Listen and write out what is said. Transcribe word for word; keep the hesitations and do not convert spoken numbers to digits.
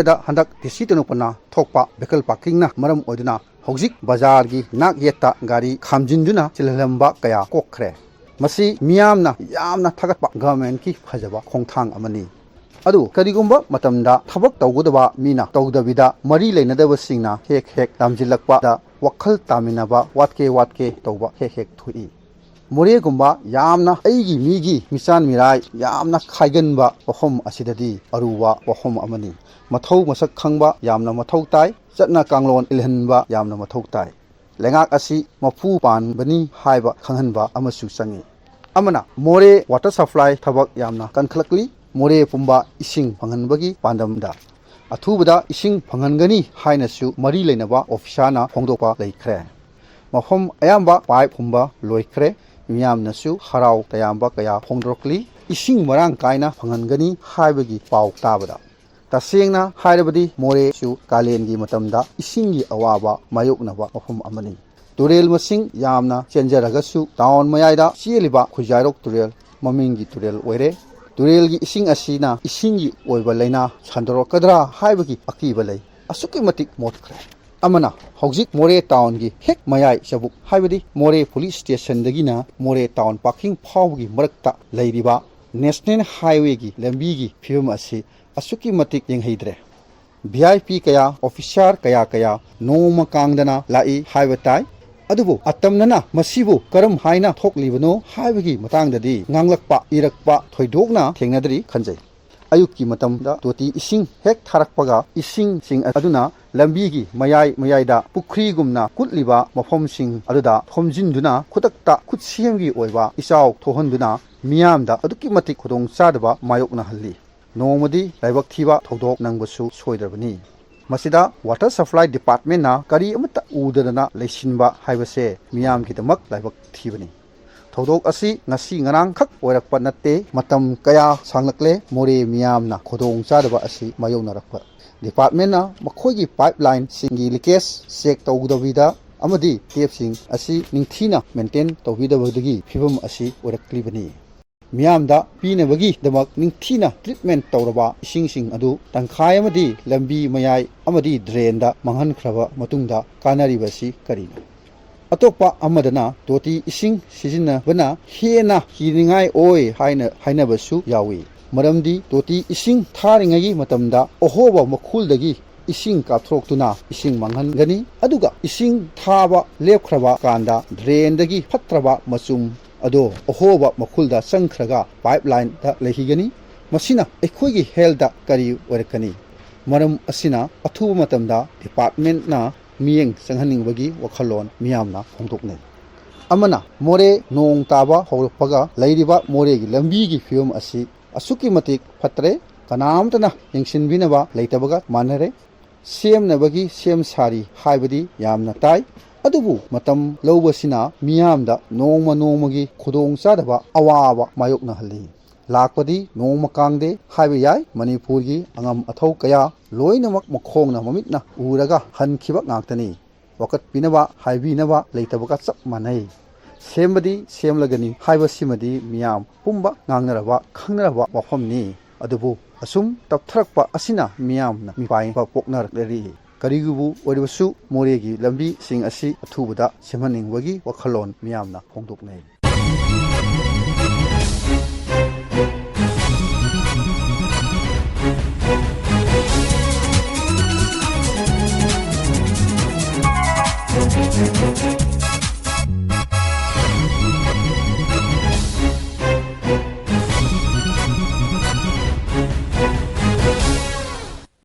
ꯗ ꯍꯟꯗꯛ ꯗꯤ ꯁꯤ ꯇꯦꯡꯅꯧꯄꯜꯅ ꯊꯣꯛꯄ vehicle parkingꯅ ꯃꯔꯝ ꯑꯣꯏꯗꯨꯅ ꯍꯧꯖꯤꯛ ꯕꯖꯥꯔꯒꯤ ꯅꯥꯛ ꯌꯦꯠꯇ ꯒꯥꯔꯤ ꯈꯥꯝꯖꯤꯟꯗꯨꯅ ꯆꯤꯜꯍꯜꯂꯝꯕ ꯀꯌꯥ ꯀꯣꯛꯈ꯭ꯔꯦ꯫ ꯃꯁꯤ ꯃꯤꯌꯥꯝꯅ ꯌꯥꯝꯅ ꯊꯥꯒꯠꯄ governmentꯀꯤ ꯐꯖꯕ ꯈꯣꯡꯊꯥꯡ ꯑꯃꯅꯤ꯫ ꯑꯗꯨ ꯀꯔꯤꯒꯨꯝꯕ ꯃꯇꯝꯗ ꯊꯕꯛ ꯇꯧꯒꯗꯕ ꯃꯤꯅ ꯇꯧꯗꯕꯤꯗ ꯃꯔꯤ ꯂꯩꯅꯗꯕꯁꯤꯡꯅ ꯍꯦꯛ ꯍꯦꯛ ꯂꯥꯝꯖꯤꯜꯂꯛꯄꯗ ꯋꯥꯈꯜ ꯇꯥꯃꯤꯟꯅꯕ ꯋꯥꯠꯀꯦ ꯋꯥꯠꯀꯦ ꯇꯧꯕ ꯍꯦꯛ ꯍꯦꯛ ꯊꯣꯛꯏ꯫ ꯃꯣꯔꯦꯒꯨꯝꯕ ꯌꯥꯝꯅ ꯑꯩꯒꯤ ꯃꯤꯒꯤ ꯃꯤꯆꯥꯟ ꯃꯤꯔꯥꯏ ꯌꯥꯝꯅ ꯈꯥꯏꯒꯟꯕ ꯋꯥꯐꯝ ꯑꯁꯤꯗꯗꯤ ꯑꯔꯨꯕ ꯋꯥꯐꯝ ꯑꯃꯅꯤ꯫ ꯃꯊꯧ ꯃꯁꯛ ꯈꯪꯕ ꯌꯥꯝꯅ ꯃꯊꯧ ꯇꯥꯏ꯫ ꯆꯠꯅ ꯀꯥꯡꯂꯣꯟ ꯏꯜꯍꯟꯕ ꯌꯥꯝꯅ ꯃꯊꯧ ꯇꯥꯏ꯫ ꯂꯩꯉꯥꯛ ꯑꯁꯤ ꯃꯄꯨ ꯄꯥꯟꯕꯅꯤ ꯍꯥꯏꯕ ꯈꯪꯍꯟꯕ ꯑꯃꯁꯨ ꯆꯪꯏ꯫ ꯑꯃꯅ ꯃꯣꯔꯦ water supply ꯊꯕꯛ ꯌꯥꯝꯅ ꯀꯟꯈꯠꯂꯛꯂꯤ꯫ ꯃꯣꯔꯦ ꯄꯨꯝꯕ ꯏꯁꯤꯡ ꯐꯪꯍꯟꯕꯒꯤ ꯄꯥꯟꯗꯝꯗ ꯑꯊꯨꯕꯗ ꯏꯁꯤꯡ ꯐꯪꯍꯟꯒꯅꯤ ꯍꯥꯏꯅꯁꯨ ꯃꯔꯤ ꯂꯩꯅꯕ officerꯅ ꯐꯣꯡꯗꯣꯛꯄ ꯂꯩꯈ꯭ꯔꯦ꯫ ꯃꯐꯝ ꯑꯌꯥꯝꯕ pipe ꯍꯨꯝꯕ ꯂꯣꯏꯈ꯭ꯔꯦ꯫ ꯃꯤꯌꯥꯝꯅꯁꯨ ꯍꯔꯥꯎ ꯇꯌꯥꯝꯕ ꯀꯌꯥ ꯐꯣꯡꯗꯣꯔꯛꯂꯤ꯫ ꯏꯁꯤꯡ ꯃꯔꯥꯡ ꯀꯥꯏꯅ ꯐꯪꯍꯟꯒꯅꯤ ꯍꯥꯏꯕꯒꯤ ꯄꯥꯎ ꯇꯥꯕꯗ꯫ ꯇꯁꯦꯡꯅ ꯍꯥꯏꯔꯕꯗꯤ ꯃꯣꯔꯦꯁꯨ ꯀꯥꯂꯦꯟꯒꯤ ꯃꯇꯝꯗ ꯏꯁꯤꯡꯒꯤ ꯑꯋꯥꯕ ꯃꯥꯌꯣꯛꯅꯕ ꯃꯐꯝ ꯑꯃꯅꯤ꯫ ꯇꯨꯔꯦꯜ ꯃꯁꯤꯡ ꯌꯥꯝꯅ ꯆꯦꯟꯖꯔꯒꯁꯨ town ꯃꯌꯥꯏꯗ ꯆꯦꯜꯂꯤꯕ ꯈꯨꯖꯥꯏꯔꯣꯛ ꯇꯨꯔꯦꯜ, ꯃꯃꯤꯡꯒꯤ ꯇꯨꯔꯦꯜ ꯑꯣꯏꯔꯦ꯫ ꯇꯨꯔꯦꯜꯒꯤ ꯏꯁꯤꯡ ꯑꯁꯤꯅ ꯏꯁꯤꯡꯒꯤ ꯑꯣꯏꯕ ꯂꯥꯏꯅꯥ ꯁꯟꯗꯣꯔꯛꯀꯗ꯭ꯔꯥ ꯍꯥꯏꯕꯒꯤ ꯑꯀꯤꯕ ꯂꯩ꯫ ꯑꯁꯨꯛꯀꯤ ꯃꯇꯤꯛ ꯃꯣꯠꯈ꯭ꯔꯦ꯫ ꯑꯃꯅ ꯍꯧꯖꯤꯛ ꯃꯣꯔꯦ townꯒꯤ ꯍꯦꯛ ꯃꯌꯥꯏ ꯆꯕꯨꯛ, ꯍꯥꯏꯕꯗꯤ ꯃꯣꯔꯦ police stationꯗꯒꯤꯅ ꯃꯣꯔꯦ town parking ꯐꯥꯎꯕꯒꯤ ꯃꯔꯛꯇ ꯂꯩꯔꯤꯕ national highwayꯒꯤ ꯂꯝꯕꯤꯒꯤ ꯐꯤꯕꯝ ꯑꯁꯤ ꯑꯁꯨꯛꯀꯤ ꯃꯇꯤꯛ ꯌꯦꯡꯍꯩꯗ꯭ꯔꯦ꯫ V I P ꯀꯌꯥ, officer ꯀꯌꯥ ꯀꯌꯥ ꯅꯣꯡꯃ ꯀꯥꯡꯗꯅ ꯂꯥꯛꯏ ꯍꯥꯏꯕ ꯇꯥꯏ꯫ ꯑꯗꯨꯕꯨ ꯑꯇꯝꯅꯅ ꯃꯁꯤꯕꯨ ꯀꯔꯝ ꯍꯥꯏꯅ ꯊꯣꯛꯂꯤꯕꯅꯣ ꯍꯥꯏꯕꯒꯤ ꯃꯇꯥꯡꯗꯗꯤ ꯉꯥꯡꯂꯛꯄ ꯏꯔꯛꯄ ꯊꯣꯏꯗꯣꯛꯅ ꯊꯦꯡꯅꯗ꯭ꯔꯤ ꯈꯟꯖꯩ꯫ ꯑꯌꯨꯛꯀꯤ ꯃꯇꯝꯗ ꯇꯣꯇꯤ ꯏꯁꯤꯡ ꯍꯦꯛ ꯊꯥꯔꯛꯄꯒ ꯏꯁꯤꯡꯁꯤꯡ ꯑꯗꯨꯅ ꯂꯝꯕꯤꯒꯤ ꯃꯌꯥꯏ ꯃꯌꯥꯏꯗ ꯄꯨꯈ꯭ꯔꯤꯒꯨꯝꯅ ꯀꯨꯠꯂꯤꯕ ꯃꯐꯝꯁꯤꯡ ꯑꯗꯨꯗ ꯊꯣꯝꯖꯤꯟꯗꯨꯅ ꯈꯨꯗꯛꯇ ꯈꯨꯠꯁꯦꯝꯒꯤ ꯑꯣꯏꯕ ꯏꯆꯥꯎ ꯊꯣꯛꯍꯟꯗꯨꯅ ꯃꯤꯌꯥꯝꯗ ꯑꯗꯨꯛꯀꯤ ꯃꯇꯤꯛ ꯈꯨꯗꯣꯡꯆꯥꯗꯕ ꯃꯥꯌꯣꯛꯅꯍꯜꯂꯤ꯫ ꯅꯣꯡꯃꯗꯤ ꯂꯥꯏꯕꯛ ꯊꯤꯕ ꯊꯧꯗꯣꯛ ꯅꯪꯕꯁꯨ ꯁꯣꯏꯗ꯭ꯔꯕꯅꯤ꯫ ꯃꯁꯤꯗ water supply departmentꯅ ꯀꯔꯤ ꯑꯃꯠꯇ ꯎꯗꯗꯅ ꯂꯩꯁꯤꯟꯕ ꯍꯥꯏꯕꯁꯦ ꯃꯤꯌꯥꯝꯒꯤꯗꯃꯛ ꯂꯥꯏꯕꯛ ꯊꯤꯕꯅꯤ꯫ ꯊꯧꯗꯣꯛ ꯑꯁꯤ ꯉꯁꯤ ꯉꯔꯥꯡꯈꯛ ꯑꯣꯏꯔꯛꯄ ꯅꯠꯇꯦ, ꯃꯇꯝ ꯀꯌꯥ ꯁꯥꯡꯂꯛꯂꯦ ꯃꯣꯔꯦ ꯃꯤꯌꯥꯝꯅ ꯈꯨꯗꯣꯡ ꯆꯥꯗꯕ ꯑꯁꯤ ꯃꯥꯌꯣꯛꯅꯔꯛꯄ꯫ Departmentꯅ ꯃꯈꯣꯏꯒꯤ pipeline ꯁꯤꯡꯒꯤ leakage check ꯇꯧꯗꯕꯤꯗ ꯑꯃꯗꯤ tapꯁꯤꯡ ꯑꯁꯤ ꯅꯤꯡꯊꯤꯅ maintain ꯇꯧꯕꯤꯗꯕꯗꯒꯤ ꯐꯤꯕꯝ ꯑꯁꯤ ꯑꯣꯏꯔꯛꯂꯤꯕꯅꯤ꯫ ꯃꯤꯌꯥꯝꯗ ꯄꯤꯅꯕꯒꯤꯗꯃꯛ ꯅꯤꯡꯊꯤꯅ ꯇ꯭ꯔꯤꯠꯃꯦꯟ ꯇꯧꯔꯕ ꯏꯁꯤꯡꯁꯤꯡ ꯑꯗꯨ ꯇꯪꯈꯥꯏ ꯑꯃꯗꯤ ꯂꯝꯕꯤ ꯃꯌꯥꯏ ꯑꯃꯗꯤ ꯗ꯭ꯔꯦꯟꯗ ꯃꯥꯡꯍꯟꯈ꯭ꯔꯕ ꯃꯇꯨꯡꯗ ꯀꯥꯟꯅꯔꯤꯕꯁꯤ ꯀꯔꯤꯅꯣ? ꯑꯇꯣꯞꯄ ꯑꯃꯗꯅ ꯇꯣꯇꯤ ꯏꯁꯤꯡ ꯁꯤꯖꯤꯟꯅꯕꯅ ꯍꯦꯟꯅ ꯀꯤꯅꯤꯡꯉꯥꯏ ꯑꯣꯏ ꯍꯥꯏꯅ ꯍꯥꯏꯅꯕꯁꯨ ꯌꯥꯎꯏ꯫ ꯃꯔꯝꯗꯤ ꯇꯣꯇꯤ ꯏꯁꯤꯡ ꯊꯥꯔꯤꯉꯩꯒꯤ ꯃꯇꯝꯗ ꯑꯍꯣꯕ ꯃꯈꯨꯜꯗꯒꯤ ꯏꯁꯤꯡ ꯀꯥꯞꯊꯣꯛꯇꯨꯅ ꯏꯁꯤꯡ ꯃꯥꯡꯍꯟꯒꯅꯤ꯫ ꯑꯗꯨꯒ ꯏꯁꯤꯡ ꯊꯥꯕ ꯂꯦꯞꯈ꯭ꯔꯕ ꯀꯥꯟꯗ ꯗ꯭ꯔꯦꯟꯗꯒꯤ ꯐꯠꯇ꯭ꯔꯕ ꯃꯆꯨꯝ ꯑꯗꯣ ꯑꯍꯣꯕ ꯃꯈꯨꯜꯗ ꯆꯪꯈ꯭ꯔꯒ ꯄꯥꯏꯞ ꯂꯥꯏꯟꯗ ꯂꯩꯈꯤꯒꯅꯤ꯫ ꯃꯁꯤꯅ ꯑꯩꯈꯣꯏꯒꯤ ꯍꯦꯜꯇ ꯀꯔꯤ ꯑꯣꯏꯔꯛꯀꯅꯤ? ꯃꯔꯝ ꯑꯁꯤꯅ ꯑꯊꯨꯕ ꯃꯇꯝꯗ ꯗꯤꯄꯥꯔꯠꯃꯦꯟꯅ ꯃꯤꯠꯌꯦꯡ ꯆꯪꯍꯟꯅꯤꯡꯕꯒꯤ ꯋꯥꯈꯜꯂꯣꯟ ꯃꯤꯌꯥꯝꯅ ꯐꯣꯡꯗꯣꯛꯅꯩ꯫ ꯑꯃꯅ, ꯃꯣꯔꯦ ꯅꯣꯡ ꯇꯥꯕ ꯍꯧꯔꯛꯄꯒ ꯂꯩꯔꯤꯕ ꯃꯣꯔꯦꯒꯤ ꯂꯝꯕꯤꯒꯤ ꯐꯤꯕꯝ ꯑꯁꯤ ꯑꯁꯨꯛꯀꯤ ꯃꯇꯤꯛ ꯐꯠꯇ꯭ꯔꯦ, ꯀꯅꯥꯝꯇꯅ ꯌꯦꯡꯁꯤꯟꯕꯤꯅꯕ ꯂꯩꯇꯕꯒ ꯃꯥꯟꯅꯔꯦ꯫ ꯁꯦꯝꯅꯕꯒꯤ ꯁꯦꯝ ꯁꯥꯔꯤ ꯍꯥꯏꯕꯗꯤ ꯌꯥꯝꯅ ꯇꯥꯏ, ꯑꯗꯨꯕꯨ ꯃꯇꯝ ꯂꯧꯕꯁꯤꯅ ꯃꯤꯌꯥꯝꯗ ꯅꯣꯡꯃ ꯅꯣꯡꯃꯒꯤ ꯈꯨꯗꯣꯡꯆꯥꯗꯕ ꯑꯋꯥꯕ ꯃꯥꯌꯣꯛꯅꯍꯜꯂꯤ꯫ ꯂꯥꯛꯄꯗꯤ ꯅꯣꯡꯃ ꯀꯥꯡꯗꯦ ꯍꯥꯏꯕ ꯌꯥꯏ꯫ ꯃꯅꯤꯄꯨꯔꯒꯤ ꯑꯉꯝ ꯑꯊꯧ ꯀꯌꯥ ꯂꯣꯏꯅꯃꯛ ꯃꯈꯣꯡꯅ ꯃꯃꯤꯠꯅ ꯎꯔꯒ ꯍꯟꯈꯤꯕ ꯉꯥꯛꯇꯅꯤ꯫ ꯋꯥꯀꯠꯄꯤꯅꯕ, ꯍꯥꯏꯕꯤꯅꯕ ꯂꯩꯇꯕꯒ ꯆꯞ ꯃꯥꯟꯅꯩ꯫ ꯁꯦꯝꯕꯗꯤ ꯁꯦꯝꯂꯒꯅꯤ ꯍꯥꯏꯕꯁꯤꯃꯗꯤ ꯃꯤꯌꯥꯝ ꯄꯨꯝꯕ ꯉꯥꯡꯅꯔꯕ, ꯈꯪꯅꯔꯕ ꯋꯥꯐꯝꯅꯤ꯫ ꯑꯗꯨꯕꯨ ꯑꯁꯨꯝ ꯇꯞꯊꯔꯛꯄ ꯑꯁꯤꯅ ꯃꯤꯌꯥꯝꯅ ꯃꯤꯄꯥꯏꯕ ꯄꯣꯛꯅꯔꯛꯂꯤ꯫ ꯀꯔꯤꯒꯨꯕꯨ ꯑꯣꯏꯔꯕꯁꯨ ꯃꯣꯔꯦꯒꯤ ꯂꯝꯕꯤꯁꯤꯡ ꯑꯁꯤ ꯑꯊꯨꯕꯗ ꯁꯦꯝꯍꯟꯅꯤꯡꯕꯒꯤ ꯋꯥꯈꯜꯂꯣꯟ ꯃꯤꯌꯥꯝꯅ ꯐꯣꯡꯗꯣꯛꯅꯩ꯫